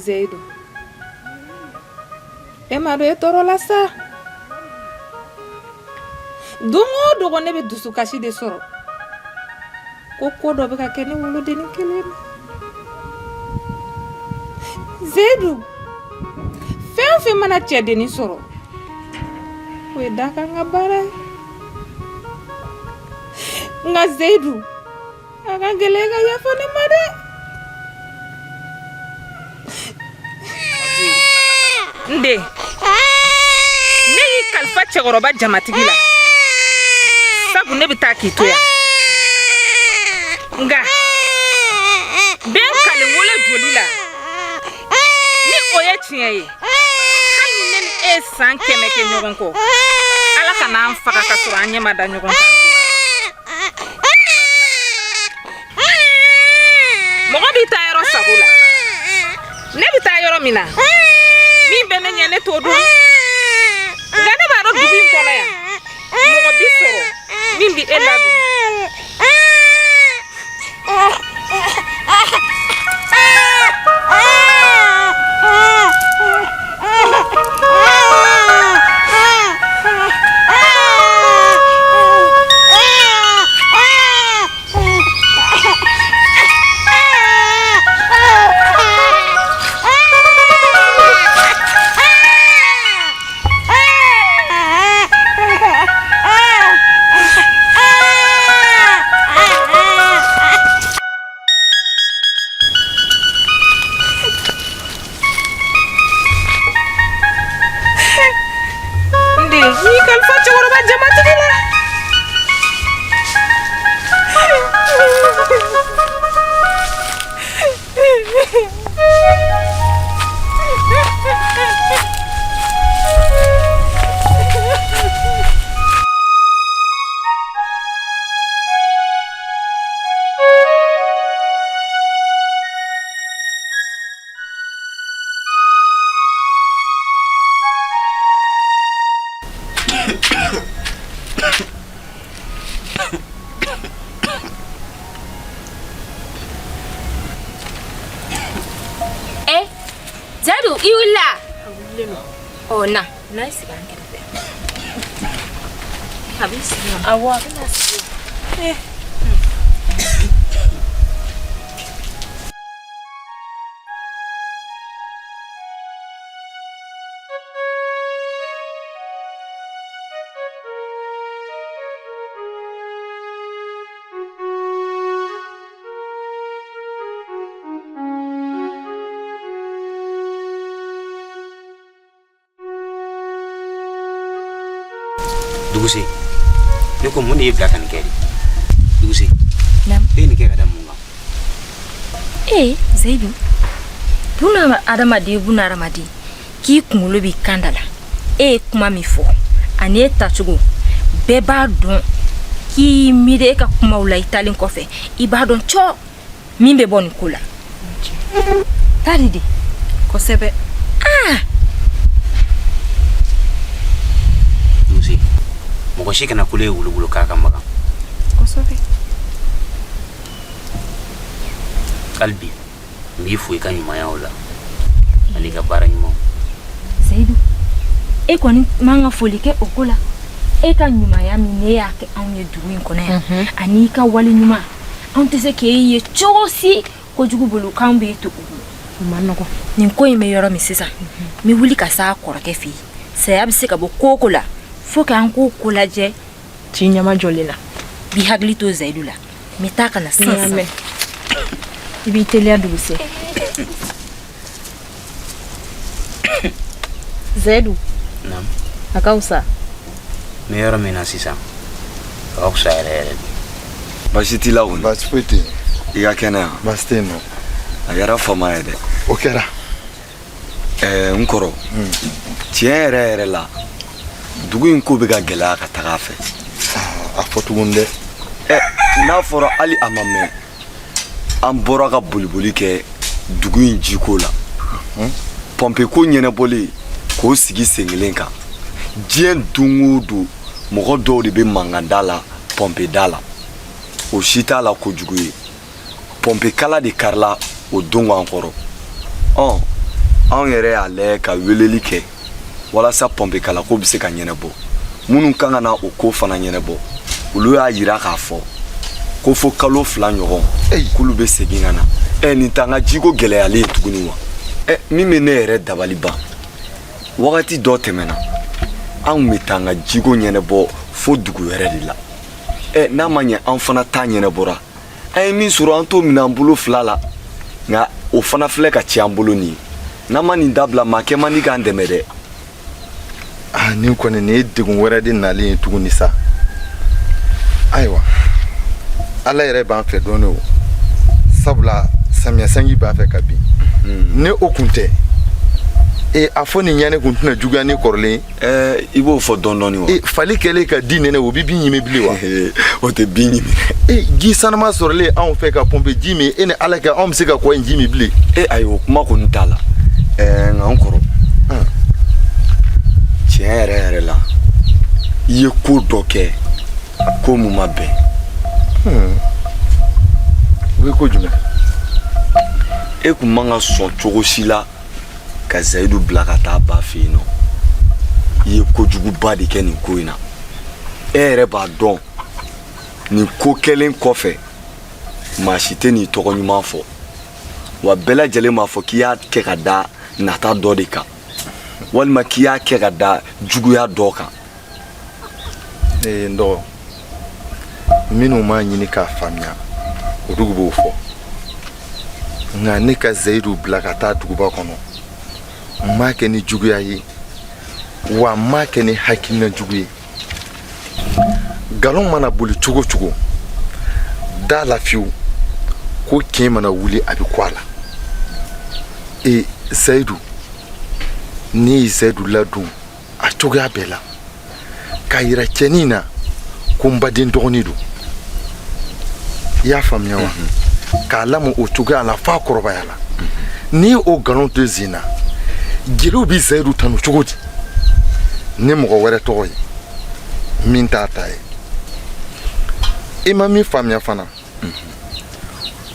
Zeyidu, e m'a dɔn e tɔɔrɔla sa. Don o dogo ne bɛ dusukasi de sɔrɔ ko ko dɔ bɛ ka kɛ ne wolodennin kelen na. Zeyidu, fɛn o fɛn mana cɛdennin sɔrɔ, o ye dakan ka baara ye. Nka Zeyidu, a ka gɛlɛn ka yafa ne ma dɛ. N den, ne y'i kalifa cɛkɔrɔba jamatigi la, sabu ne bɛ taa k'i to yan. Nka n bɛ n kali wolo joli la, ni o ye tiɲɛ ye, hali ni ne ni e ye san 100 kɛ ɲɔgɔn kɔ, Ala kana an faga ka sɔrɔ an ɲɛ ma da ɲɔgɔn kan. Mɔgɔ b'i taa yɔrɔ sago la. Ne bɛ taa yɔrɔ min na, min bɛ ne ɲɛ, ne t'o dɔn. Nka ne b'a dɔn dugu in kɔnɔ yan, mɔgɔ bi sɔrɔ min bɛ e ladon. N den, n y'i kalifa cɛkɔrɔba jamatigi la. Eh, Zaidu, i wulila? Ɔ na, na i sigi an kɛrɛfɛ. A b'i sigi wa? Awɔ, a bɛna sigi. Eh. Duguse, ne ko mun de y'i bila ka nin kɛ de? Duguse, e ye nin kɛ ka da mun kan? Ee Zeyidu, buna adamaden, buna adamaden k'i kunkolo b'i kan da la. E ye kuma min fɔ ani e tacogo, bɛɛ b'a dɔn k'i miiri e ka kumaw la. I talen kɔfɛ, i b'a dɔn cɔ min bɛ bɔ nin ko la. Tari de. Kosɛbɛ. Ah! Duguse, mɔgɔ si kana kule wulu bolo k'a ka magan. Kosɛbɛ. Hali bi n b'i fo i ka ɲumanyaw la ani i ka baara ɲumanw. Seyidu, e kɔni man ka foli kɛ o ko la. E ka ɲumanya min ne y'a kɛ anw ye dugu in kɔnɔ yan, ani i ka wale ɲuman, anw tɛ se k'e ye cogo si kojugu bolo k'anw b'e to o bolo. O man nɔgɔn. Nin ko in bɛ yɔrɔ min sisan, n bɛ wuli ka s'a kɔrɔkɛ fɛ yen. Saya bɛ se ka bɔ ko o ko la, fo k'an k'o ko lajɛ. Ci ɲama jɔlen na. B'i hakili to Zayidu la. N bɛ taa ka na sisan sisan. I b'i teliya Duguse. Zayidu. Naamu. A ka fisa. N bɛ yɔrɔ min na sisan, a ka fisa yɛrɛ yɛrɛ de. Baasi t'i la kɔni? Baasi foyi tɛ yen. I ka kɛnɛ yan? Baasi tɛ yen nɔ. A kɛra fama ye dɛ. O kɛra. Ɛɛ n kɔrɔ, tiɲɛ yɛrɛ yɛrɛ la, dugu in ko bɛ ka gɛlɛya ka taga a fɛ. A fɔ tuguni dɛ. Ɛ n'a fɔra hali a ma mɛn, an bɔra ka boliboli kɛ dugu in jiko la. Pɔnpe ko ɲɛnabɔlen k'o sigi sen kelen kan. Diɲɛ don o don, mɔgɔ dɔw de bɛ mankan da la pɔnpe da la. O si t'a la kojugu ye. Pɔnpe kala de karila o don an kɔrɔ. Ɔ Anw yɛrɛ y'a lajɛ ka weleli kɛ walasa pɔnpekalako bɛ se ka ɲɛnabɔ. Minnu kan ka na o ko fana ɲɛnabɔ, olu y'a yira k'a fɔ ko fo kalo 2 ɲɔgɔn k'olu bɛ segin ka na. Nin t'an ka jiko gɛlɛyalen ye tuguni wa? Min bɛ ne yɛrɛ dabali ban, wagati dɔ tɛmɛna an tun bɛ taa an ka jiko ɲɛnabɔ fo dugu wɛrɛ de la. N'a ma ɲɛ an fana ta ɲɛnabɔra, an ye min sɔrɔ an t'o minɛ an bolo fila la, nka o fana filɛ ka ci an bolo nin ye. N'an ma nin dabila, maa kɛ man di k'an dɛmɛ dɛ. Nin kɔni nin ye degun wɛrɛ de nalen ye tuguni sa. Ayiwa, Ala yɛrɛ b'an fɛ dɔɔni o, sabula samiya sanji b'a fɛ ka bin. Ni o kun tɛ, a fɔ nin ɲani kun tɛna juguya ni kɔrɔlen. I b'o fɔ dɔɔni dɔɔni wa? Fali kɛlen ka di nɛnɛ, o bɛ bin ɲimi bilen wa? O tɛ bin ɲimi. Ji sanuma sɔrɔlen anw fɛ ka pɔnpe ji min, e ni Ala kɛ anw bɛ se ka kɔ in ji min bilen? Ayi, o kuma kɔni t'a la. Nka n kɔrɔ, tiɲɛ yɛrɛ yɛrɛ la, i ye ko dɔ kɛ, ko mun ma bɛn. O ye ko jumɛn? E kun man ka sɔn cogo si la ka Zayidu bila ka taa ba fɛ yen nɔ. I ye kojuguba de kɛ nin ko in na. E yɛrɛ b'a dɔn, nin ko kɛlen kɔfɛ, maa si tɛ n'i tɔgɔ ɲuman fɔ, wa bɛɛ lajɛlen b'a fɔ k'i y'a kɛ ka da nata dɔ de kan, walima k'i y'a kɛ ka da juguya dɔ kan. N dɔgɔ, minnu m'a ɲini k'a faamuya, olu b'o fɔ. Nka ne ka Zayidu bila ka taa duguba kɔnɔ, n m'a kɛ ni juguya ye, wa n m'a kɛ ni hakilina jugu ye. Nkalon mana boli cogo cogo, da la fiyewu ko tiɲɛ mana wuli a bɛ ku a la. Zayidu, ne ye Zayidu ladon a cogoya bɛɛ la k'a yira cɛnin na ko n baden dɔgɔnin don. I y'a faamuya wa? K'a lamɔ o cogoya la f'a kɔrɔbaya la. N'i o nkalon to sen na, jeliw bɛ Zayidu tanu cogo di ni mɔgɔ wɛrɛ tɔgɔ ye min t'a ta ye? I ma min faamuya fana,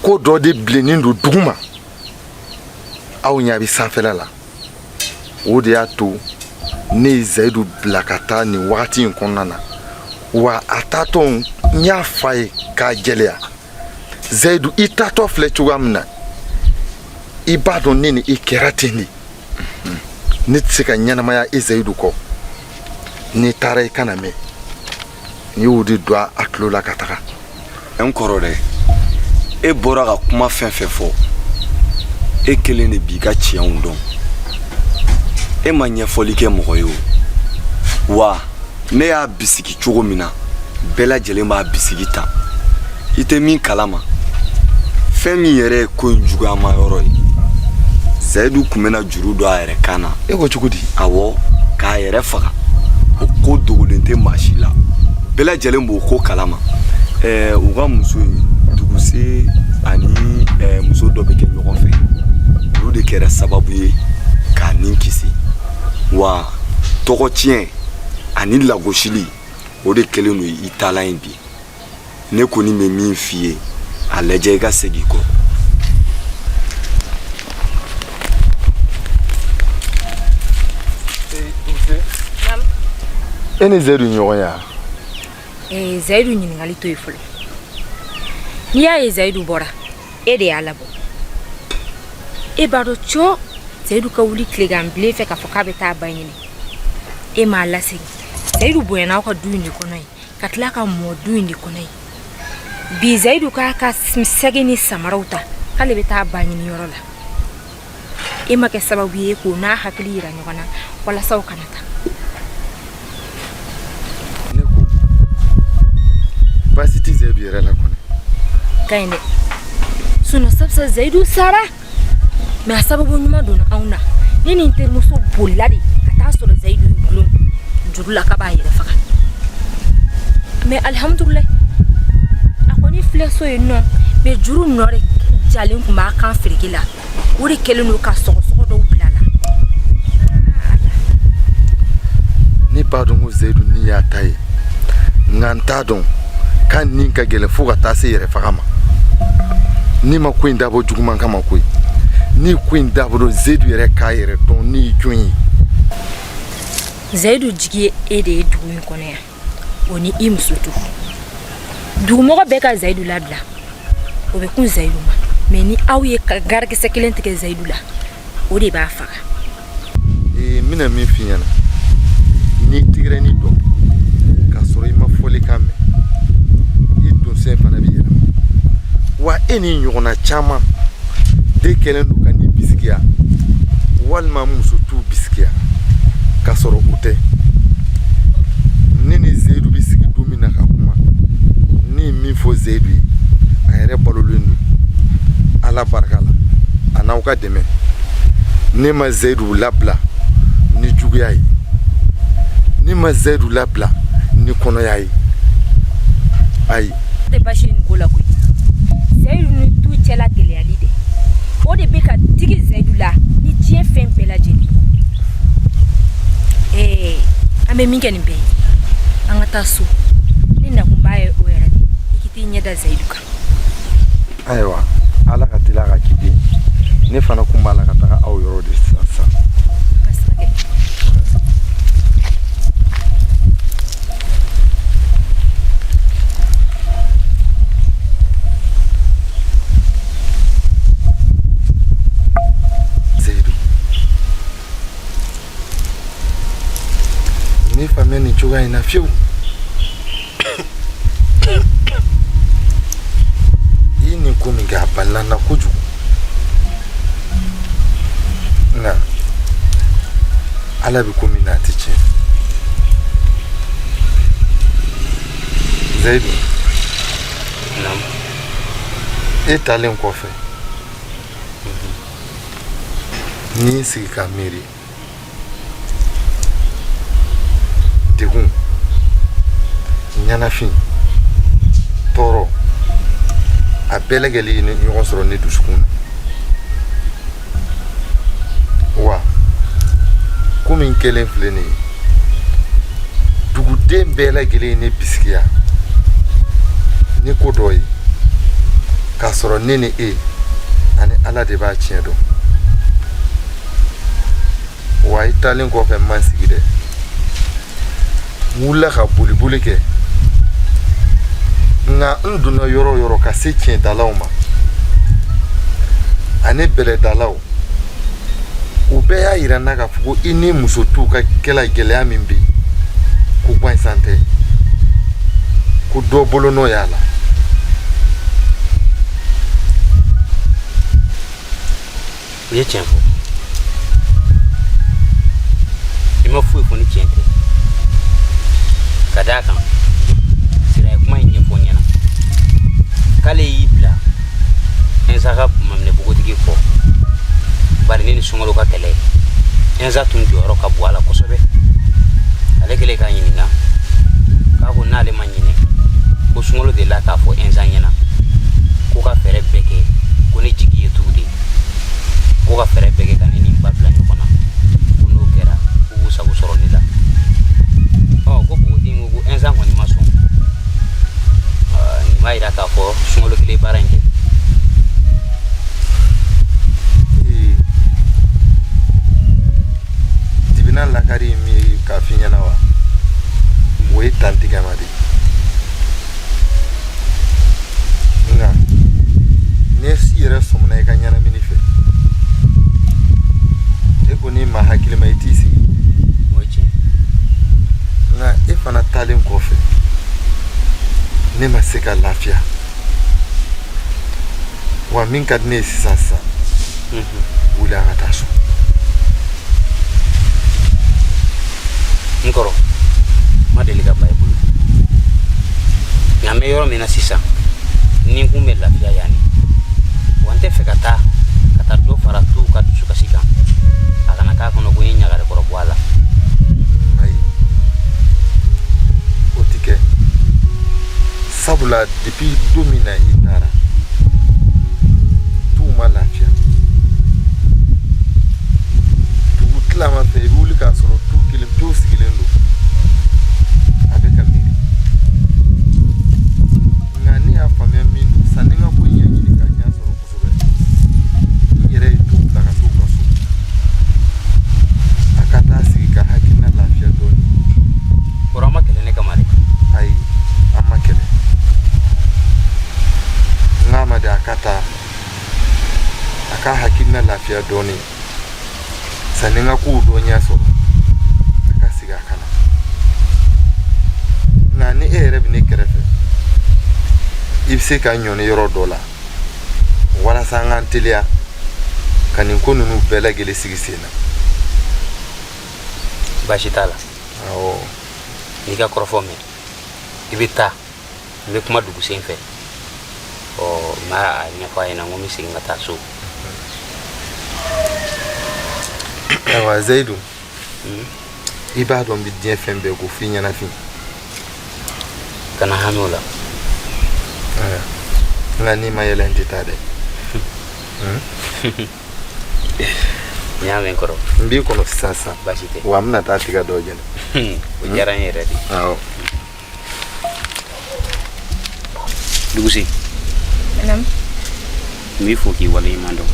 ko dɔ de bilennen don duguma, aw ɲɛ bɛ sanfɛla la. O de y'a to ne ye Zayidu bila ka taa nin wagati in kɔnɔna na. Wa a taatɔ, n y'a f'a ye k'a jɛlɛya, Zayidu, i taatɔ filɛ cogoya min na, i b'a dɔn ne ni i kɛra ten de. Ne tɛ se ka ɲɛnamaya e Zayidu kɔ. N'i taara, i kana mɛn. N y'o de don a tulo la ka taga. N kɔrɔ dɛ, e bɔra ka kuma fɛn fɛn fɔ, e kelen de b'i ka tiɲɛw dɔn. E ma ɲɛfɔli kɛ mɔgɔ ye o wa? Ne y'a bisigi cogo min na, bɛɛ lajɛlen b'a bisigi ta. I tɛ min kalama, fɛn min yɛrɛ ye ko in juguyama yɔrɔ ye, Zayidu tun bɛna juru don a yɛrɛ kan na. E ko cogo di? Awɔ, k'a yɛrɛ faga. O ko dogolen tɛ maa si la, bɛɛ lajɛlen b'o ko kalama. U ka muso in, Duguse, ani muso dɔ bɛ kɛ ɲɔgɔn fɛ, olu de kɛra sababu ye k'a nin kisi. Wa tɔgɔ tiɲɛ ani lagosili, o de kɛlen don i taalan ye bi. Ne kɔni bɛ min f'i ye, a lajɛ i ka segin kɔ. E ni Zayidu ɲɔgɔn ya? Zayidu ɲininkali to yen fɔlɔ. N'i y'a ye Zayidu bɔra, e de y'a labɔ. E b'a dɔn cɔ Zayidu ka wuli tilegan bilen fɛ k'a fɔ k'a bɛ taa ba ɲini, e m'a lasegin. Zayidu bonyana aw ka du in de kɔnɔ yen, ka tila ka mɔ du in de kɔnɔ yen. Bi Zayidu k'a ka sɛgi ni samaraw ta k'ale bɛ taa ba ɲini yɔrɔ la, e ma kɛ sababu ye k'o n'a hakili yira ɲɔgɔn na walasa o kana taa. Ne ko baasi tɛ Zayidu yɛrɛ la kɔni? Ka ɲi dɛ, sinon sabisa Zayidu sara, mais a sababu ɲuman donna anw na. Ne ni n terimuso bolila de ka taa sɔrɔ Zayidu y'i gulon juru la k'a b'a yɛrɛ faga. Mais alihamudulilayi, a kɔni filɛ so yen nɔ, mais juru nɔ de jalen tun b'a kan fereke la, o de kɛlen don ka sɔgɔsɔgɔ dɔw bila a la. Ne b'a dɔn ko Zayidu ni y'a ta ye, nka n t'a dɔn k'a ni ka gɛlɛn fo ka taa se yɛrɛ faga ma. Ne ma ko in dabɔ juguman kama koyi. Ne ko in dabɔ dɔn Zeyidu yɛrɛ k'a yɛrɛ dɔn ne ye jɔn ye. Zeyidu jigi ye e de ye dugu in kɔnɔ yan, o ni i muso to. Dugumɔgɔ bɛɛ ka Zeyidu labila, o bɛ kun Zeyidu ma, mais ni aw ye garikisɛ kelen tigɛ Zeyidu la, o de b'a faga. Ee, n bɛna min f'i ɲɛna, n'i tigɛrɛni dɔn k'a sɔrɔ i ma fɔlikan mɛn, i donsen fana bɛ yɛlɛma. Wa e ni ɲɔgɔnna caman de kɛlen don ka ne bisigiya walima muso t'u bisigiya k'a sɔrɔ o tɛ. Ne ni Zeyidu bɛ sigi don min na ka kuma, ne ye min fɔ Zeyidu ye, a yɛrɛ balolen don Ala barika la, a n'aw ka dɛmɛ. Ne ma Zeyidu labila ni juguya ye, ne ma Zeyidu labila ni kɔnɔya ye, ayi. Tɛ baasi ye nin ko la koyi. Zeyidu ni tu cɛla gɛlɛyali dɛ, o de bɛ ka digi Zeyidu la ni diɲɛ fɛn bɛɛ lajɛlen. Ee, an bɛ min kɛ nin bɛɛ ye, an ka taa so. Ne nakunba ye o yɛrɛ de, i k'i t'i ɲɛ da Zeyidu kan. Ayiwa, Ala ka teli a ka ciden. Ne fana kun b'a la ka taga aw yɔrɔ de sisan sisan. Zeyidu, ne faamuya nin cogoya in na fiyewu. I ye nin ko min kɛ, a balila n na kojugu, nka Ala bɛ ko min na, a tɛ tiɲɛ. Zayidu, e taalen kɔfɛ, n'i y'i sigi ka miiri, degun, ɲɛnafin, tɔɔrɔ, a bɛɛ lajɛlen ye ɲɔgɔn sɔrɔ ne dusukun na. Wa ko min kɛlen filɛ nin ye, duguden bɛɛ lajɛlen ye ne bisigiya ni ko dɔ ye, k'a sɔrɔ ne ni e ani Ala de b'a tiɲɛ dɔn. Wa i taalen kɔfɛ, n ma n sigi dɛ, n wulila ka boliboli kɛ, nka n donna yɔrɔ o yɔrɔ ka se tiɲɛdalaw ma ani bɛlɛdalaw, u bɛɛ y'a yira n na k'a fɔ ko i ni muso t'u ka kɛla gɛlɛya min bɛ yen, ko gansan tɛ, ko dɔ bolonɔ y'a la. U ye tiɲɛ fɔ, i ma foyi fɔ ni tiɲɛ tɛ. Ka d'a kan, Sira ye kuma in ɲɛfɔ n ɲɛna k'ale y'i bila Ɛnza ka maminɛ npogotigi kɔ, bari ne ni Sunkalo ka kɛlɛ, Ɛnza tun jɔyɔrɔ ka bon a la kosɛbɛ. Ale kɛlen k'a ɲininka, k'a ko n'ale ma ɲinɛ, ko Sunkalo delila k'a fɔ Ɛnza ɲɛna ko ka fɛɛrɛ bɛɛ kɛ, ko ne jigi ye tu de ye, ko ka fɛɛrɛ bɛɛ kɛ ka ne ni n ba bila ɲɔgɔn na, ko n'o kɛra k'u b'u sago sɔrɔ ne la. Ɔ, ko npogotigi in ko ko Ɛnza kɔni ma sɔn. Nin b'a yira k'a fɔ Sunkalo kelen baara in kɛ. Dibina lakari ye min ye k'a f'i ɲɛna wa, o ye tantigɛma de ye. Nka n'i si yɛrɛ sɔmina i ka ɲɛnamini fɛ, e kɔni ma hakili ma, i t'i sigi. O ye tiɲɛ. Nka e fana taalen kɔfɛ, ne ma se ka lafiya. Wa min ka di ne ye sisan sisan, wuli an ka taa so. N kɔrɔ, ma deli ka ban i bolo, nka n bɛ yɔrɔ min na sisan, ni n kun bɛ lafiya yan de. Wa n tɛ fɛ ka taa dɔ fara tuw ka dusukasi kan, a kana k'a kɔnɔ ko n ye ɲagari kɔrɔ bɔ a la. Ayi, o ti kɛ, sabula depuis don min na i taara, tuw ma lafiya. Dugu tilama fɛ, i bɛ wuli k'a sɔrɔ tu kelen pewu sigilen don, a bɛ ka miiri. Nka ne y'a faamuya min don, sanni n ka ko in ɲɛɲini k'a ɲɛ sɔrɔ kosɛbɛ, n yɛrɛ ye tu bila. lafiya dɔɔnin sanni n ka kow dɔ ɲɛ sɔrɔ a ka segin a ka na nka ni e yɛrɛ bɛ ne kɛrɛfɛ i bɛ se ka n ɲɔni yɔrɔ dɔ la walasa an k'an teliya ka nin ko ninnu bɛɛ lajɛlen sigi sen na. Baasi t'a la. Awɔ. N'i ka kɔrɔfɔ mɛn i bɛ taa n bɛ kuma dugusen fɛ ɔ n b'a ɲɛfɔ a ɲɛna n ko n bɛ segin ka taa so. Ayiwa Zayidu, i b'a dɔn n bɛ diɲɛ fɛn bɛɛ ko f'i ɲɛnafin. Kana hami o la. Nka n'i ma yɛlɛ n tɛ taa dɛ. N y'a mɛn kɔrɔ. N b'i kɔnɔ sisan sisan. Baasi tɛ. Wa n bɛna taa tiga dɔ jɛnɛ. O diyara n yɛrɛ de. Awɔ. Dugusen. Naamu. N b'i fo k'i waleɲuman dɔn.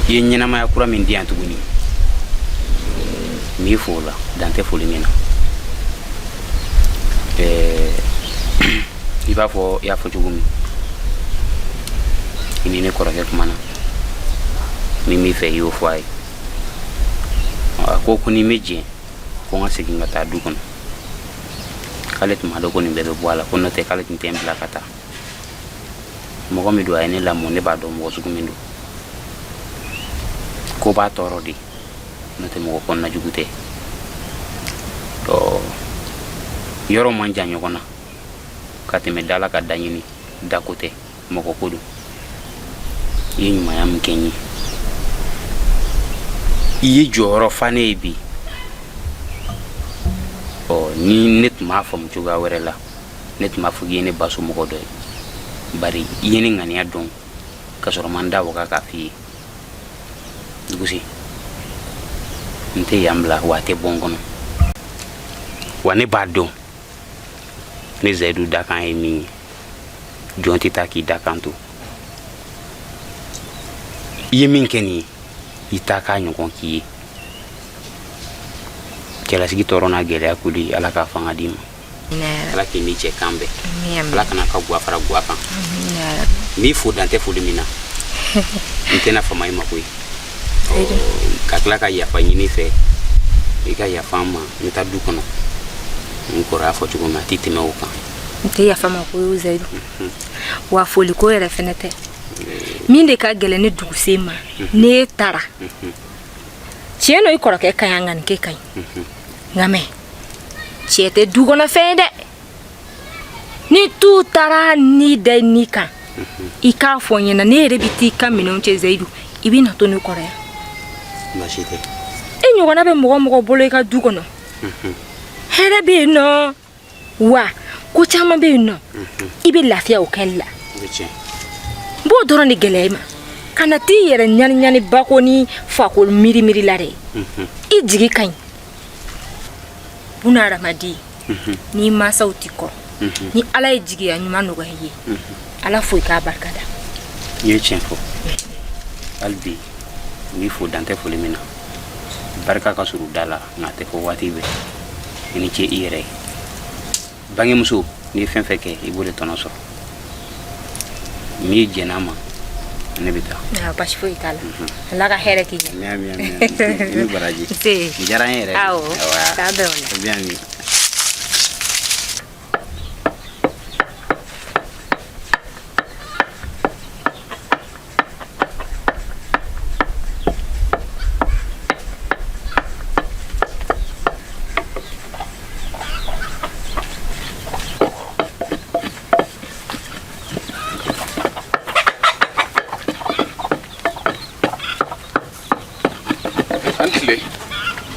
I ye ɲɛnamaya kura min di yan tuguni n b'i fo o la dan tɛ foli min na. I b'a fɔ i y'a fɔ cogo min i ni ne kɔrɔkɛ kumana min b'i fɛ i y'o fɔ a ye a ko ko ni n bɛ jɛn ko n ka segin ka taa du kɔnɔ k'ale tun b'a dɔn ko nin bɛɛ bɛ bɔ a la ko n'o tɛ k'ale tun tɛ n bila ka taa mɔgɔ min don a ye ne lamɔ ne b'a dɔn mɔgɔ sugu min don ko b'a tɔɔrɔ de n'o tɛ mɔgɔ kɔnɔna jugu tɛ ɔ yɔrɔ man jan ɲɔgɔn na ka tɛmɛ da la ka da ɲini dako tɛ mɔgɔ ko don i ye ɲumanya min kɛ n ye i ye jɔyɔrɔ fa ne ye bi ɔ ni ne tun b'a faamu cogoya wɛrɛ la ne tun b'a fɔ k'i ye ne ba somɔgɔ dɔ ye bari i ye ne ŋaniya dɔn ka sɔrɔ n ma n da waga k'a f'i ye Dugusen n tɛ yan bila wa a tɛ bɔ n kɔnɔ wa ne b'a dɔn ne Zayidu dakan ye min ye jɔn tɛ taa k'i dakan to i ye min kɛ nin ye i ta k'a ɲɔgɔn k'i ye cɛlasigi tɔɔrɔ n'a gɛlɛya kuli ala k'a fanga d'i ma ala k'i ni cɛ kan bɛn ala kana ka gwa fara gwa kan n b'i fo dan tɛ foli min na n tɛna fama i ma koyi ka tila ka yafa ɲini fɛ i ka yafa n ma n bɛ taa du kɔnɔ n kɔrɔ y'a fɔ cogo min a tɛ tɛmɛ o kan n tɛ yafa ma koyi Zayidu wa foliko yɛrɛ fɛnɛ tɛ min de ka gɛlɛn ni dugusen ma n'e taara tiɲɛ don i kɔrɔkɛ ka ɲi a ŋanike ka ɲi nka mɛ cɛ tɛ du kɔnɔ fɛn ye dɛ ni tu taara ni da ni kan i k'a fɔ n ɲɛna ne yɛrɛ bɛ t'i ka minɛnw cɛ Zayidu i bɛ na to ne kɔrɔ yan baasi tɛ e ɲɔgɔnna bɛ mɔgɔ mɔgɔ bolo i ka du kɔnɔ hɛrɛ bɛ yen nɔ wa ko caman bɛ yen nɔ i bɛ lafiya o kɛli la n b'o dɔrɔn de gɛlɛya i ma kana t'i yɛrɛ ɲani ɲani bako ni fako miiri miiri la dɛ i jigi ka ɲi buna hadamaden n'i mansaw t'i kɔrɔ ni ala ye jigiya ɲuman nɔgɔya i ye ala fo i k'a barika da i ye tiɲɛ fɔ hali bi n b'i fo dan tɛ foli min na barika ka surun da la nka a tɛ fɔ waati bɛɛ i ni ce i yɛrɛ ye bangemuso n'i ye fɛn fɛn kɛ i b'o de tɔnɔ sɔrɔ n'i jɛn'a ma ne bɛ taa baasi foyi t'a la ala ka hɛrɛ k'i ye ami ami i ni baraji nse diyara n ye yɛrɛ awɔ k'a bɛn o la ami An tile.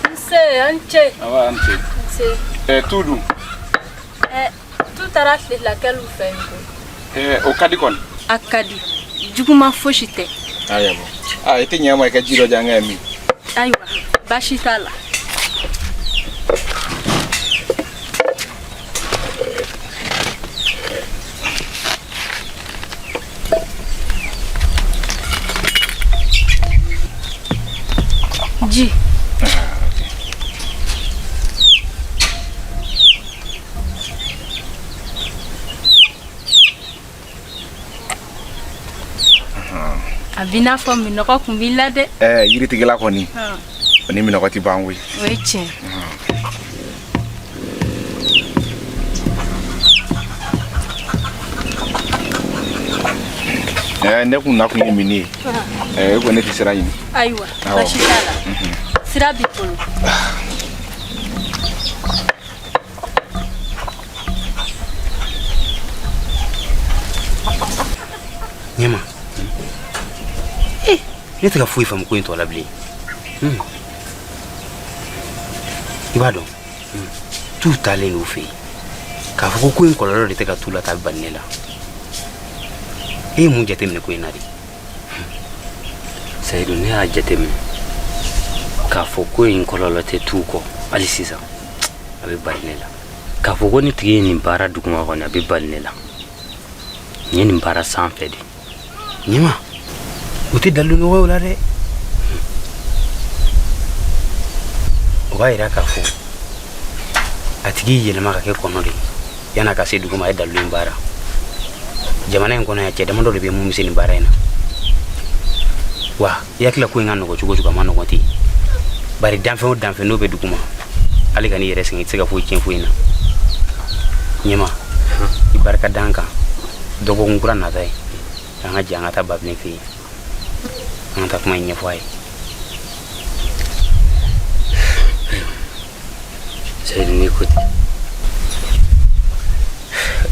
Nse, an ce. Awa, an ce. Nse. Tu dun? Tu taara tilelakɛliw fɛ yen koyi. O ka di kɔni? A ka di. Juguman fosi tɛ. Ayiwa. Aa, i tɛ ɲɛ n ma i ka ji dɔ di an ka min. Ayiwa, baasi t'a la. Ji. A b'i n'a fɔ minɔgɔ kun b'i la dɛ. Ɛɛ yiritigɛla kɔni o ni minɔgɔ tɛ ban koyi. O ye tiɲɛ. Ɛɛ ne kun nakun ye min ye. Ɛɛ e ko ne tɛ sira ɲini. Ayiwa baasi t'a la. Sira b'i bolo. Ɲɛma ne tɛ ka foyi faamu ko in tɔ la bilen. I b'a dɔn tu taalen d'u fɛ yen k'a fɔ ko ko in kɔlɔlɔ de tɛ ka tu la ta bali ne la. E ye mun jateminɛ ko in na de? Seyidu, ne y'a jateminɛ k'a fɔ ko in kɔlɔlɔ tɛ tu kɔ hali sisan, a bɛ bali ne la. K'a fɔ ko ni tigi ye nin baara duguma kɔni, a bɛ bali ne la. Nin ye nin baara sanfɛ de. Ɲɛma, o tɛ dalilu nɔgɔ o la dɛ. O b'a yira k'a fɔ a tigi y'i yɛlɛma ka kɛ kɔnɔ de ye yan'a ka se duguma, a ye dalilu in baara. Jamana in kɔnɔ yan, cɛ damadɔ de bɛ mun bɛ se nin baara in na. Wa i hakili la ko in ka nɔgɔ cogo o cogo, a ma nɔgɔ ten. Bari danfɛn o danfɛn n'o bɛ duguma, hali ka n'i yɛrɛ sɛgɛn, i tɛ se ka foyi tiɲɛ foyi na. Ɲɛma, i barika d'an kan dɔgɔkun kura nata ye, an ka jɛ an ka taa Babilen fɛ yen, an ka taa kuma in ɲɛfɔ a ye. Seyidu, n'i ko ten.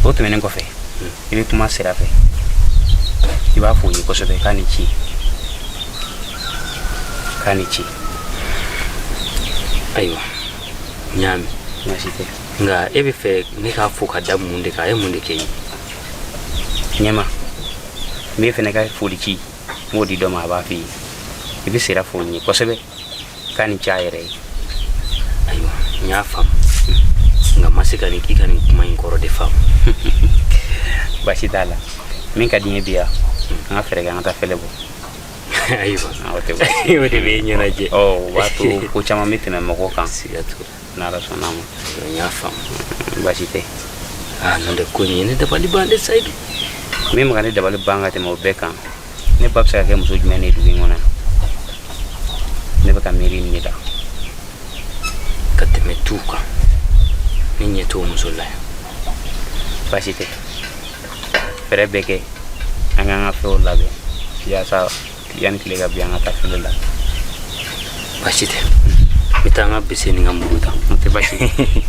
O tɛmɛnen kɔfɛ, i bɛ kuma sira fɛ, i b'a fɔ o ye kosɛbɛ k'a ni ce, k'a ni ce. Ayiwa, n y'a mɛn. Baasi tɛ. Nka e bɛ fɛ ne k'a fo ka da mun de kan? A ye mun de kɛ i ye? Ɲɛma, n b'e fana ka foli ci, n b'o di dɔ ma, a b'a f'i ye. I bɛ sira fo n ye kosɛbɛ k'a ni ce a yɛrɛ ye. Ayiwa, n y'a faamu, nka n ma se ka nin i ka nin kuma in kɔrɔ de faamu. Baasi t'a la. Min ka di n ye bi yan, an ka fɛɛrɛ kɛ an ka taa fɛlɛ bɔ. Ayiwa, o tɛ baasi ye. O de bɛ e ɲɛnajɛ. Ɔ, o b'a to ko caman bɛ tɛmɛ mɔgɔw kan. Siga t'o la. N'Ala sɔnna a ma. N y'a faamu. Baasi tɛ. Aa, n'o tɛ ko in ye ne dabali ban dɛ, Seyidu. Min bɛ ka ne dabali ban ka tɛmɛ o bɛɛ kan, ne ba bɛ se ka kɛ muso jumɛn de ye dugu in kɔnɔ yan? Ne bɛ ka miiri nin de la. Ka tɛmɛ tu kan, ne ɲɛ t'o muso la yan. Baasi tɛ. Fɛɛrɛ bɛɛ kɛ an k'an ka fɛnw labɛn yaasa yanni tile ka bin an ka taa fɛlɛ la. Baasi tɛ, n bɛ taa n ka bese ni n ka muru ta. O tɛ baasi ye.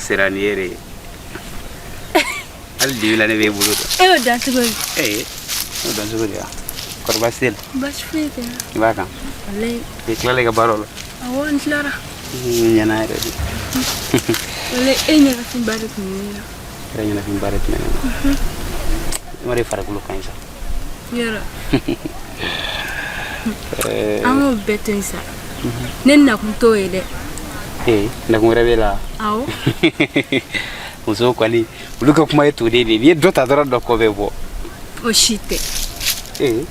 Sira ni yɛrɛ ye hali dibi la ne b'e bolo dɔn. E y'o dan cogo di? Ee, n'o dan cogo di wa? Kɔri baasi tɛ la? Baasi foyi tɛ n na. I b'a kan? Walayi. I tilala i ka baaraw la? Awɔ, n tilara. N ɲɛna yɛrɛ de. Walayi, e ɲɛnafinba de tun bɛ ne la. E yɛrɛ ɲɛnafinba de tun bɛ ne la. I ma dɔn i farikolo ka ɲi sa. Yɔrɔ. An k'o bɛɛ to yen sa. Ne nakun t'o ye dɛ. Ee, nakun wɛrɛ b'e la? Awɔ. Musow kɔni, olu ka kuma ye toden de ye. N'i ye dɔ ta dɔrɔn, dɔ kɔ bɛ bɔ. O si tɛ. Ee,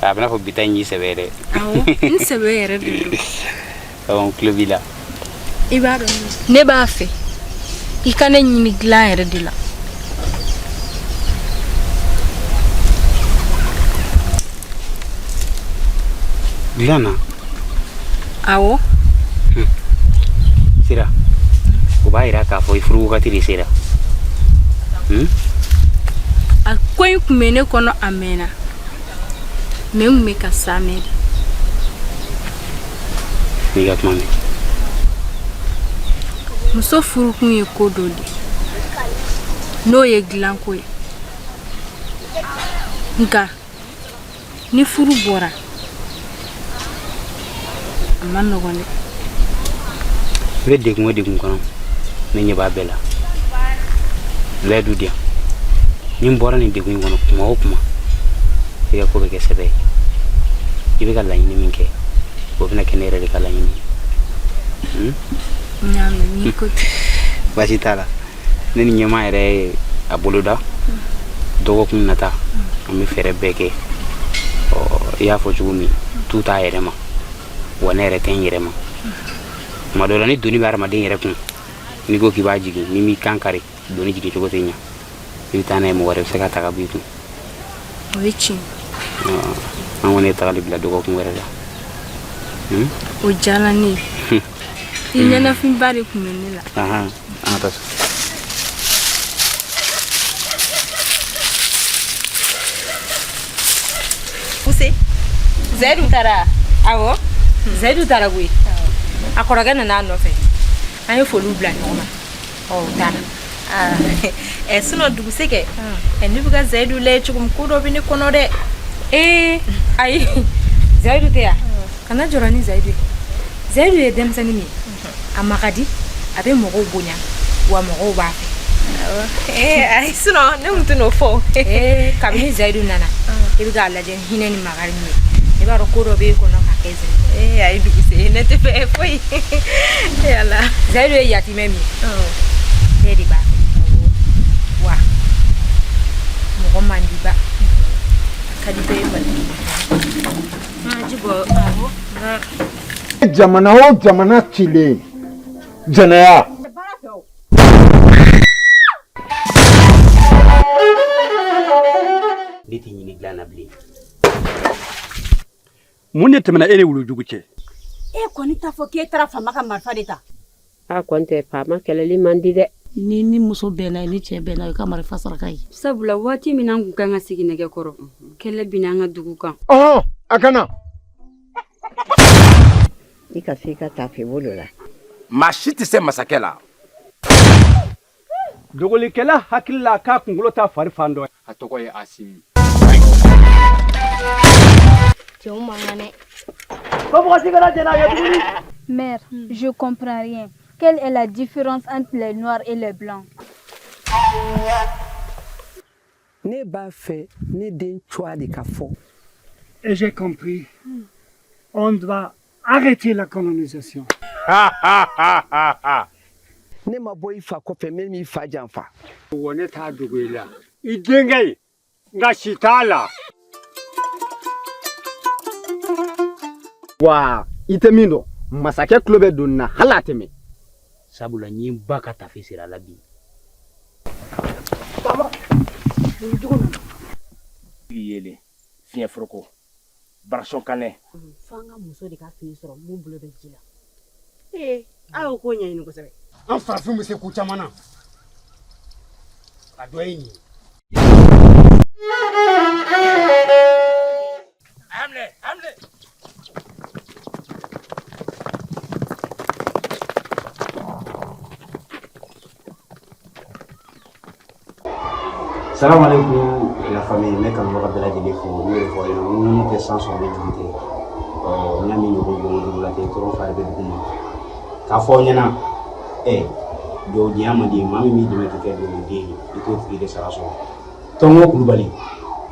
a bɛna fɔ bi ta in y'i sɛbɛ ye dɛ. Awɔ, n sɛbɛ yɛrɛ de don. Awɔ, n tulo b'i la. I b'a dɔn, ne b'a fɛ i ka ne ɲini dilan yɛrɛ de la. Dilan na? Awɔ. Sira, o b'a yira k'a fɔ i furu wagati de sera. A ko in tun bɛ ne kɔnɔ a mɛnna, mais n tun bɛ ka saamɛ de. N'i ka kuma mɛn. Muso furukun ye ko dɔ de ye, n'o ye dilanko ye. Nka ni furu bɔra, a ma nɔgɔn dɛ. I bɛ degun o degun kɔnɔ, ne ɲɛ b'a bɛɛ la. Layidu di yan, ni n bɔra nin degun in kɔnɔ kuma o kuma, i ka ko bɛ kɛ sɛbɛ ye. I bɛ ka laɲini min kɛ, o bɛna kɛ ne yɛrɛ de ka laɲini ye. N y'a mɛn, n'i ko ten. Baasi t'a la. Ne ni ɲɛmaa yɛrɛ ye a boloda dɔgɔkun nata an bɛ fɛɛrɛ bɛɛ kɛ. I y'a fɔ cogo min, tu t'a yɛrɛ ma, wa ne yɛrɛ tɛ n yɛrɛ ma. Tuma dɔ la ni doni bɛ hadamaden yɛrɛ kun, n'i ko k'i b'a jigin, n'i m'i kan kari, doni jigin cogo tɛ ɲa. I bɛ taa n'a ye, mɔgɔ wɛrɛ bɛ se ka ta ka bɔ i kun. O ye tiɲɛ. An kɔni ye tagali bila dɔgɔkun wɛrɛ la. O diyara ne ye. I ɲɛnafinba de tun bɛ ne la. An ka taa so. Use, Zayidu taara? Awɔ, Zayidu taara koyi. A kɔrɔkɛ nana a nɔfɛ. An ye foliw bila ɲɔgɔn ma. Ɔ, u taara. Ɛ sinon duguse kɛ, ne bɛ ka Zayidu lajɛ cogo min, ko dɔ bɛ ne kɔnɔ dɛ. Ee ayi, Zayidu tɛ yan. Kana jɔrɔ ni Zayidu ye. Zayidu ye denmisɛnnin min ye, a ma ka di, a bɛ mɔgɔw bonya, wa mɔgɔw b'a fɛ. Ayi sinon ne tun tɛ n'o fɔ. Kabini Zayidu nana, i bɛ k'a lajɛ hinɛ ni makari min ye, i b'a dɔn ko dɔ b'e kɔnɔ ka kɛ Zayidu. Ayi duguse, ne tɛ fɛ foyi. Ala. Zayidu ye yatimɛ min ye, bɛɛ de b'a fɛ. Wa mɔgɔ man di ba. A ka di bɛɛ ye kɔni. Ji bɔ awɔ. Jamana o jamana cilen jɛnɛya. Ne tɛ ɲini dilan na bilen. Mun de tɛmɛna e ni wulujugu cɛ? E kɔni t'a fɔ k'e taara faama ka marifa de ta. A kɔni tɛ faama kɛlɛli man di dɛ. Ni muso bɛnna ni cɛ bɛnna i ka marifa saraka ye. Sabula waati min an kun kan ka sigi nɛgɛ kɔrɔ, kɛlɛ binna an ka dugu kan. Ɔhɔn, a kana. I ka se i ka taafe bolo la. Maa si tɛ se masakɛ la. Dogolikɛla hakili la k'a kunkolo t'a fari fan dɔ. A tɔgɔ ye Asimi. Cɛw man kan dɛ. Ko mɔgɔ si kana jɛn n'a ye tuguni. Mère, je comprends rien. Quelle est la différence entre les noirs et les blancs? Ne b'a fɛ ne den cogoya de ka fɔ. Et j'ai compris. On doit arrêter la colonisation. Ne ma bɔ i fa kɔfɛ min m'i fa janfa. Wa ne t'a dogo i la. I denkɛ in, nka si t'a la. Wa i tɛ min dɔn, masakɛ tulo bɛ don nin na hali a tɛ mɛn. Sabula n ye n ba ka tafe siri a la bi. Yelen fiɲɛ foroko barasɔn kanɛ. F'an ka muso de ka fini sɔrɔ mun bolo bɛ ji la. Ee, a y'o ko ɲɛɲini kosɛbɛ. An farafinw bɛ se ko caman na. A dɔ ye nin ye. A minɛ, a minɛ. Salam alaikum la famille, ne kanubaga bɛɛ lajɛlen fo. N'o de fɔ ɲɛna, n ko tɛ san sɔrɔ ni jugu tɛ. Ɔ n y'a min ɲɔgɔn bɔ dugu la ten, tɔɔrɔ fari bɛ dugu ma. K'a fɔ aw ɲɛna, dugawudenya man di, maa min b'i dɛmɛ k'i kɛ dugawuden ye, i t'o tigi de sara sɔrɔ. Tɔngo Kulubali,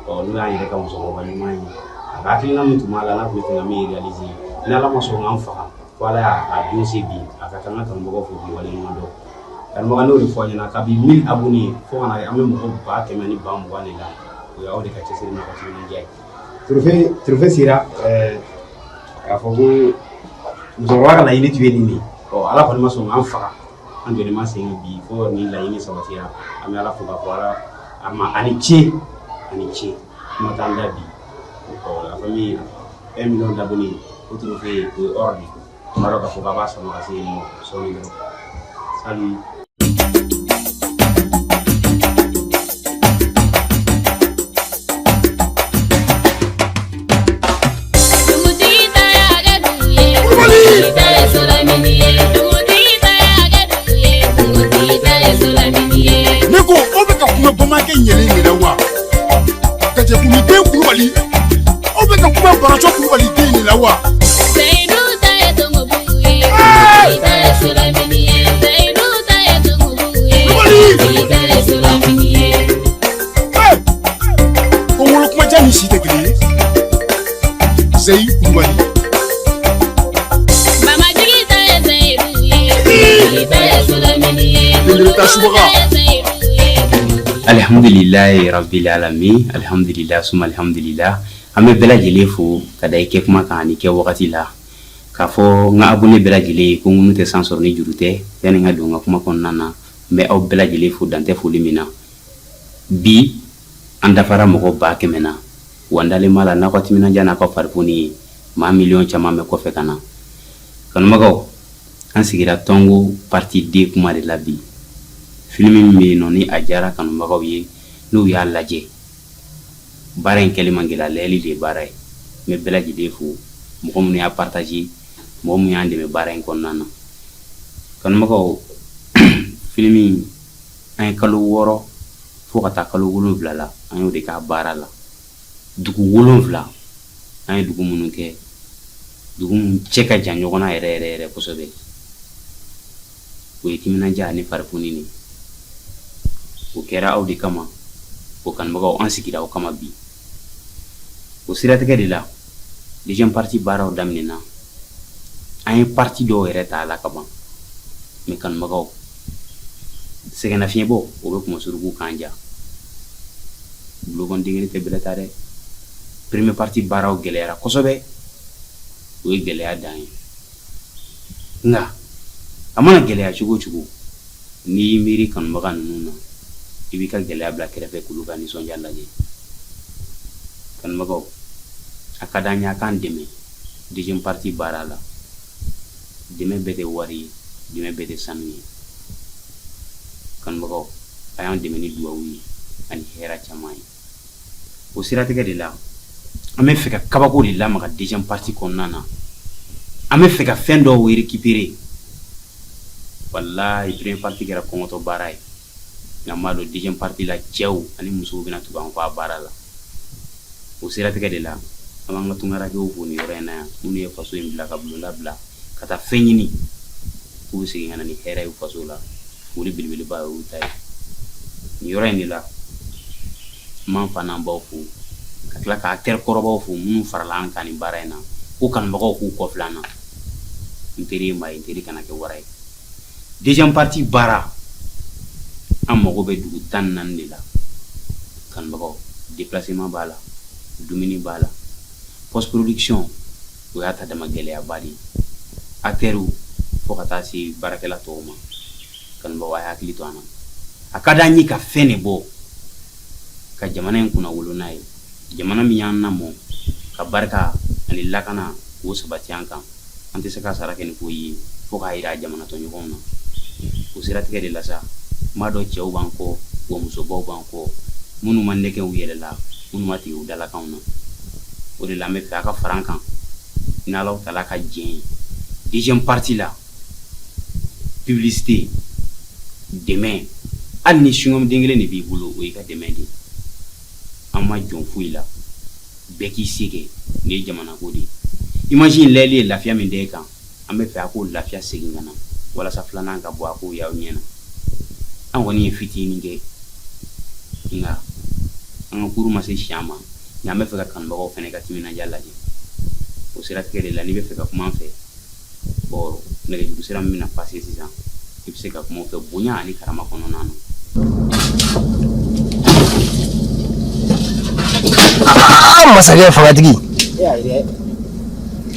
n'o y'an yɛrɛ ka musokɔrɔba ɲuman ye, a ka hakilina min tun b'a la, n'a tun bɛ fɛ ka min réaliser, ni Ala ma sɔn k'an faga, fo Ala y'a don se bi, a ka kan ka kanubagaw fo k'i waleɲuman dɔn. Kanubaga n'o de fɔ aw ɲɛna, kabi 1000 abonnés fo ka na an bɛ mɔgɔ 120 000 de la, o y'aw de ka cɛsiri n'a ka timinandiya ye. Trophée sera k'a fɔ ko musokɔrɔba ka laɲini tun ye nin de ye. Ala kɔni ma sɔn k'an faga, an jɔlen ma sen kan bi fo nin laɲini sabatira. An bɛ Ala fo k'a fɔ Ala a ma a ni ce, a ni ce, kuma t'an da bi. La famille, 1 million d'abonnés, o trophée o ye or de ye. N b'a dɔn k'a fɔ k'a b'a sama ka se yen nɔ sɔɔni dɔrɔn. Salut. Ne ko aw bɛ ka kuma bamankɛ ɲɛlen de la wa? Gajɛkulu den Kulubali, aw bɛ ka kuma Barasɔ Kulubali den de la wa? Ko wolo kumajan ni si tɛ kelen ye. Zeyi Kulubali. Mamajigi ta ye Seyidu ye, ta ye Sulamini ye. Den ta subaga. Alhamdulilayi rabbil alamin, alhamdulillah suma alhamdulillah. An bɛ bɛɛ lajɛlen fo ka da i kɛ kuma kan ani kɛ wagati la, k'a fɔ n ka abonné bɛɛ lajɛlen ye ko ŋunu tɛ san sɔrɔ ni juru tɛ. Yanni n ka don n ka kuma kɔnɔna na, n bɛ aw bɛɛ lajɛlen fo dantɛ foli min na. Bi an dafara mɔgɔ 100 000 na, wa n dalen b'a la, n'aw ka timinandiya n'a ka farifoni ye, maa miliyɔn caman bɛ kɔfɛ ka na. Kanubagaw, an sigira Tɔngo partie 2 kuma de la bi. Film min bɛ yen nɔ, ni a diyara kanubagaw ye, n'u y'a lajɛ, baara in kɛli man gɛlɛ, lajɛli de ye baara ye. N bɛ bɛɛ lajɛlen fo, mɔgɔ minnu y'a partager, mɔgɔ minnu y'an dɛmɛ baara in kɔnɔna na. Kanubagaw, film in, an ye kalo 6 fo ka taa kalo 7 la, an y'o de k'a baara la. Dugu 7, an ye dugu minnu kɛ, dugu minnu cɛ ka jan ɲɔgɔn na yɛrɛ yɛrɛ yɛrɛ kosɛbɛ, o ye timinandiya ani farifoni de. O kɛra aw de kama. O kanubagaw, an sigira aw kama bi. O siratigɛ de la, deuxième partie baaraw daminɛna. An ye partie dɔw yɛrɛ ta a la ka ban. Mais kanubagaw, sɛgɛnnafiɲɛbɔ o bɛ kunmasuruku kan ja bulon den kelen tɛ bɛlɛ ta dɛ. Première partie baaraw gɛlɛyara kosɛbɛ, o ye gɛlɛya dan ye. Nka a mana gɛlɛya cogo o cogo, n'i y'i miiri kanubaga ninnu na, i b'i ka gɛlɛya bila kɛrɛfɛ k'olu ka nisɔndiya lajɛ. Kanubagaw, a ka d'an ye a k'an dɛmɛ deuxième partie baara la. Dɛmɛ bɛɛ tɛ wari ye, dɛmɛ bɛɛ tɛ sanu ye. Kanubagaw, a y'an dɛmɛ ni duwawu ye ani hɛrɛ caman ye. O siratigɛ de la, an bɛ fɛ ka kabako de lamaga deuxième partie kɔnɔna na. An bɛ fɛ ka fɛn dɔw récupérer. Walahi, première partie kɛra kɔngɔtɔ baara ye, nka n b'a dɔn deuxième partie la, cɛw ani musow bɛna tugu an kɔ a baara la. O siratigɛ de la, an b'an ka tunkarankew fo nin yɔrɔ in na yan, minnu ye faso in bila ka bulonda bila ka taa fɛn ɲini k'u bɛ segin ka na ni hɛrɛ ye faso la. Foli belebeleba y'olu ta ye nin yɔrɔ in de la. N b'an fa n'an baw fo, ka tila ka acteur kɔrɔbaw fo minnu farala an kan nin baara in na, ko kanubagaw k'u kɔfilɛ an na. N teri ye maa ye, n teri kana kɛ wara ye. Deuxième partie baara, an mago bɛ dugu 14 de la. Kanubagaw, déplacement b'a la, dumuni b'a la, post production, o y'a ta dama gɛlɛyaba de ye, acteurs fo ka taa se baarakɛla tɔw ma. Kanubagaw, a ye hakili to an na. A ka d'an ye ka fɛn de bɔ ka jamana in kunna wolo n'a ye, jamana min y'an lamɔ ka barika ani lakana k'o sabati an kan. An tɛ se ka sara kɛ ni foyi ye fo k'a yira a jamana tɔɲɔgɔnw na. O siratigɛ de la sa, n b'a dɔn cɛw b'an kɔ, wa musobaw b'an kɔ, minnu ma nɛgɛ u yɛrɛ la, minnu ma tigɛ u dalakanw na. O de la, an bɛ fɛ a ka fara an kan, n'Alahu taala ka jɛn ye. Deuxième partie la, publicité, dɛmɛ, hali ni chewing-gum den kelen de b'i bolo, o y'i ka dɛmɛ de ye. An ma jɔn foyi la, bɛɛ k'i se kɛ. Nin ye jamana ko de ye. Image in lajɛli ye lafiya min d'e kan, an bɛ fɛ a k'o lafiya segin ka na walasa filanan ka bɔ, a k'o y'aw ɲɛ na. An kɔni ye fitinin kɛ, nka an ka kuru ma se siyan ma. Nka an bɛ fɛ ka kanubagaw fana ka timinandiya lajɛ. O siratigɛ de la, n'i bɛ fɛ ka kuma an fɛ, bon, nɛgɛjuru sira min bɛna passer sisan, i bɛ se ka kuma o fɛ bonya ani karama kɔnɔna na. Aa, masakɛ fangatigi.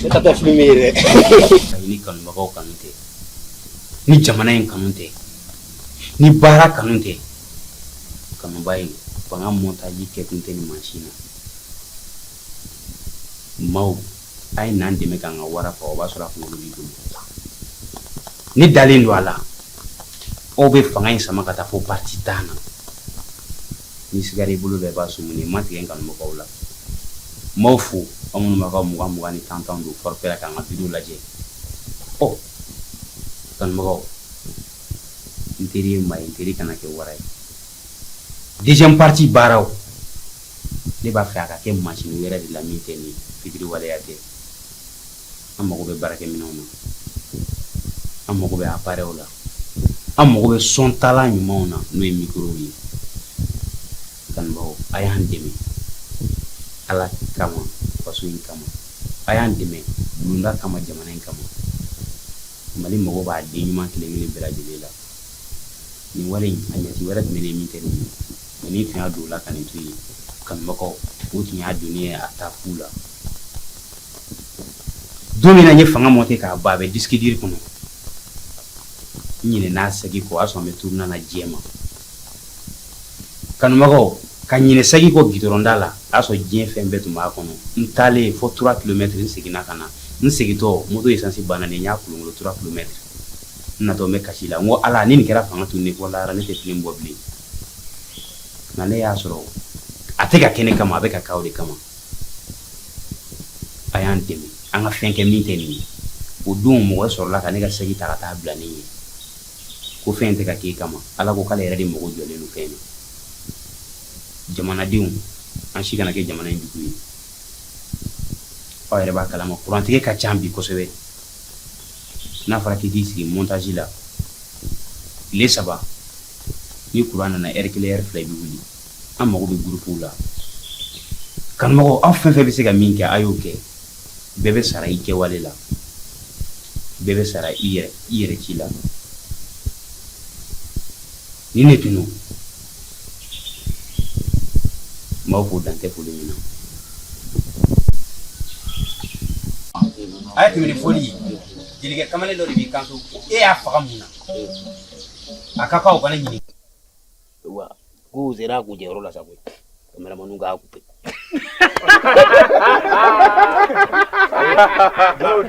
Ne ka taa film ye dɛ. Ni kanubagaw kanu tɛ, ni jamana in kanu tɛ, ni baara kanu tɛ, kanuba in fanga montage kɛ kun tɛ nin mansin na. Maaw, a ye n'an dɛmɛ k'an ka wara faga, o b'a sɔrɔ a kunkolo b'i bolo. Ne dalen don a la, aw bɛ fanga in sama ka taa fo partie 10 na. Ni sigara i bolo bɛɛ b'a sumuni ma tigɛ. N kanubagaw la, n b'aw fo, aw minnu b'a ka 20 20 ni 10 10 don forfait la k'an ka vidéo lajɛ. Ɔ kanubagaw, n teri ye maa ye, n teri kana kɛ wara ye. Deuxième partie baaraw, ne b'a fɛ a ka kɛ mansin wɛrɛ de la min tɛ nin fitiri waleya tɛ. An mago bɛ baarakɛminɛnw na, an mago bɛ appareilw la, an mago bɛ sontala ɲumanw na, n'o ye microw ye. Kanubagaw, a y'an dɛmɛ Ala kama, faso in kama, a y'an dɛmɛ bulonda kama, jamana in kama. Mali mago b'a den ɲuman kelen kelen bɛɛ lajɛlen la. Nin wari in a ɲɛci wɛrɛ tun bɛ ne min tɛ nin ye, mɛ ni tun y'a don o la ka nin to yen, kanubagaw, o tun y'a donnen ye a taa fu la. Don min na n ye fanga monter k'a ban, a bɛ disque dur kɔnɔ, n ɲinɛna saki kɔ. O y'a sɔrɔ an bɛ tournage na Jɛma. Kanubagaw, ka ɲinɛ saki kɔ gidɔrɔnda la, a y'a sɔrɔ diɲɛ fɛn bɛɛ tun b'a kɔnɔ. N taalen fo 3 kilomètres, n seginna ka na. N segintɔ, moto essence banna ne, n y'a kolonkolon 3 kilomètres. N natɔ, n bɛ kasi la. N ko Ala, ni nin kɛra fanga tun ne fɔ lahara, ne tɛ film bɔ bilen. Nka ne y'a sɔrɔ a tɛ ka kɛ ne kama, a bɛ ka k'aw de kama. A y'an dɛmɛ an ka fɛn kɛ min tɛ nin ye. O don, mɔgɔ sɔrɔla ka ne ka saki ta ka taa bila ne ɲɛ ko fɛn tɛ ka k'e kama. Ala ko k'ale yɛrɛ de mago jɔlen don fɛn na. Jamanadenw, an si kana kɛ jamana in jugu ye. Aw yɛrɛ b'a kalama, kurantigɛ ka ca bi kosɛbɛ. N'a fɔra k'i k'i sigi montage la tile 3, ni kuran nana ɛri 1, ɛri 2, i bɛ wuli. An mago bɛ gurupuw la. Kanubagaw, aw fɛn fɛn bɛ se ka min kɛ, a y'o kɛ. Bɛɛ bɛ sara i kɛwale la, bɛɛ bɛ sara i yɛrɛ i yɛrɛ ci la. Ni ne tun don, n b'aw fo, dan tɛ foli min na. A ye tɛmɛ ni fɔli ye. Jelikɛ kamalen dɔ de b'i kanto ko e y'a faga mun na? A ka kan o kana ɲini. Wa k'u sera a kuncɛyɔrɔ la sa koyi, kameramaniw k'a couper.